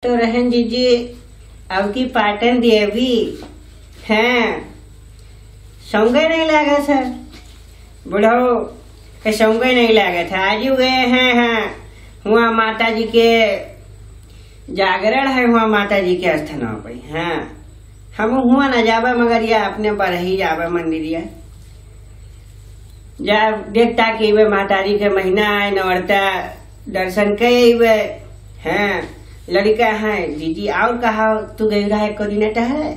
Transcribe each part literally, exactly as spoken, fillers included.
तो रहन जीजी, अब की पाटन देवी, हैं, सौंगे नहीं लागत है, बुढ़ऊ के सौंगे नहीं लागत है। आजू गए हैं, हैं, हुआ माता जी के जागरण है, हुआ माता जी के अस्थान पे, हैं, हम हुआ न जाबे, मगर ये अपने बरही जाबे मंदिरिया। जा देखता कि वे महतारी के महीना आए, नवरता दर्शन कई वे। हाँ, लड़का है, जीजी, और कहा तू गई रहा एको दिन टहरे?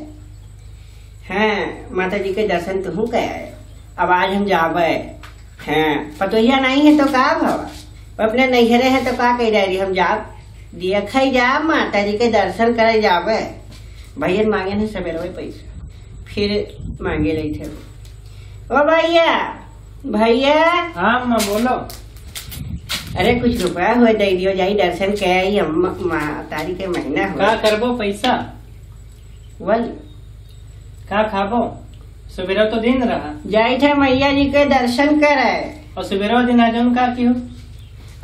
हाँ, माता जी के दर्शन तुहू के आए। अब आज हम जाबे। हाँ, पतोहिया नहीं है तो का भवा? अपने नैहरे है तो का कह रही हम जाब? देखे जा, माता जी के दर्शन करे जाबे। भैया मांगे न सवेरे पैसा, फिर मांगे रही थे। ओ भैया, भैया। हाँ अम्मा, बोलो। अरे, कुछ रुपया हो दे दियो, जाई दर्शन के आई हम, म-, महतारी के महीना हो। का करबो पैसा? बोल। का खाबो? सुबेरा तो दिन रहा। जाई थे मैया जी के दर्शन करे। और सुबेरा दिन आ जाऊन का कियो?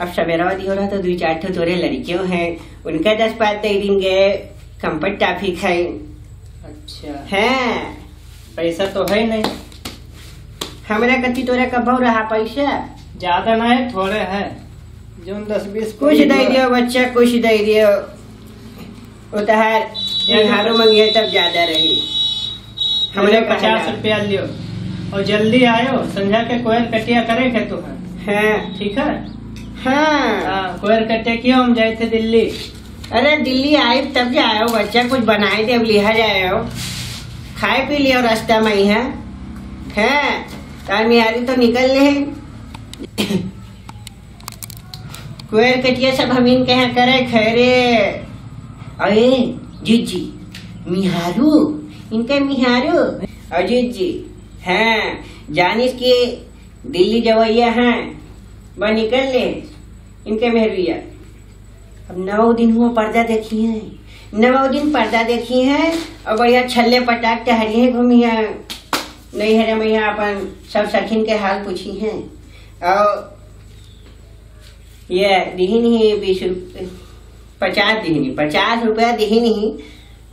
अब सवेरा दिन हो रहा तो दुई चार ठो तोरे लड़कियों हैं, उनका दस पाँच दे देंगे, कंपट टाफी खाए। अच्छा। हैं। पैसा तो है नहीं। हमरा कति तोरा कबहू रहा पैसा? ज्यादा ना है, थोड़े है। जोन दस बीस कुछ कुड़ी दे हुआ। दियो बच्चा, कुछ दे दियो। वो तो है, ये निहारो मंगिए तब ज्यादा रही। हमरे हमरे पचास पचास रुपया लियो और जल्दी आयो, संझा के कोयर कटिया करे के तो है। हैं। ठीक है? हाँ। हाँ, कोयर कटिया कियो, हम जाए थे दिल्ली। अरे दिल्ली आइब तब जायो बच्चा, कुछ बनाए देब, लिहा जायो, खाए पी लियो रास्ता में ही है। हैं, तार मियारी तो निकल ले। कोयर कटिया सब हम इनके यहाँ करे खैरे। अरे जीजी, मिहारू, इनके मिहारू। और जीजी, हैं, जानिस कि दिल्ली जवैया हैं, बा निकल ले इनके मेहरुआ। अब नौ दिन हुआ पर्दा देखी हैं, नौ दिन पर्दा देखी हैं और बढ़िया छल्ले पटाक टहरी हैं, घूमी हैं। नैहरे में यहाँ अपन सब सखिन के हाल पूछी हैं। और ये दिहिन ही बीस रुप-, पचास दिहिन, पचास रुपया दिहिन ही,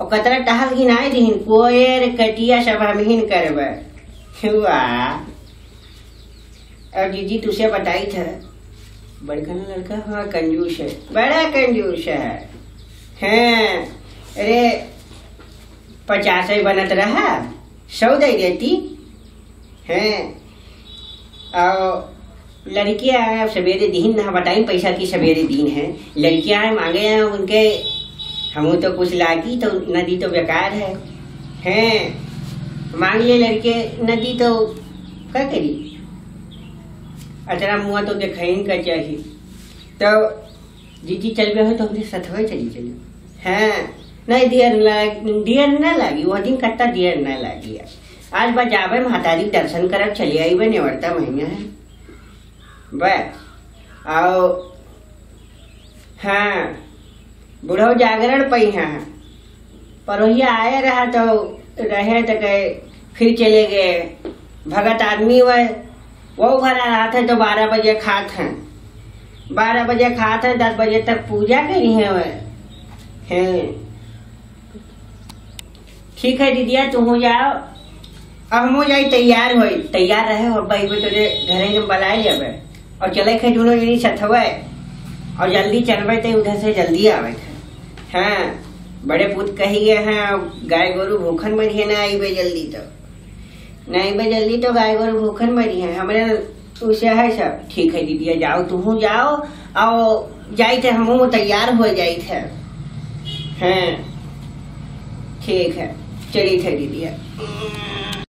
और कतरा टहल गिनाए दिहिन, कोयर कटिया सब हम हिन करबे। हुआ। अब जीजी तुसे बताई था, बड़का ना लड़का हुआ कंजूस है, बड़ा कंजूस है। हैं, अरे, पचास ही बनत रहा, सौ दे देती। हैं, और लड़कियाँ आए, अब सवेरे दिन ना बताई पैसा की सवेरे दिन है, लड़कियाँ आए मांगे हैं उनके, हमू तो कुछ लागी तो न दी तो बेकार है। हैं, मांग लिए लड़के, न दी तो का करी? अतरा मुआ तो देखाइन का चाहिए। तो जीजी चलबे हो तो हमरे सथवे चली चली। हाँ, नहीं दियर ना, दियर ना लागी, वो दिन कत्ता दियर ना लागी। आज बा जाबे महतारी दर्शन करब, चली आईबे, नेवरता महीना है। बस, आओ, हाँ, बुढ़ऊ जागरण पई हैं। परोहिया आए रहा तो रहे तो गए, फिर चले गए। भगत आदमी वह, वो घरा रहत है तो बारह बजे खात हैं, बारह बजे खात हैं, दस बजे तक पूजा करी हैं वह। हैं। ठीक है दीदिया, तुहू जाओ। अब हमहू जाई, तैयार होई, तैयार रहे हो, भाई वो तेरे घरे हम बुलाए लेबे और चले खे दोनों जनी सथवे और जल्दी चलबे ते उधर से जल्दी आवे थे। हाँ, बड़े पूत कही गए हैं, गाय गोरू भूखन मरिए ना आईबे जल्दी तो, ना आईबे जल्दी तो गाय गोरू भूखन मरिए। हमरे उसे है सब। ठीक है दीदिया, जाओ, तुहू जाओ, आओ, जाई थे, हमहू तैयार हो जाई थे। हाँ, ठीक है, चली थे दीदिया।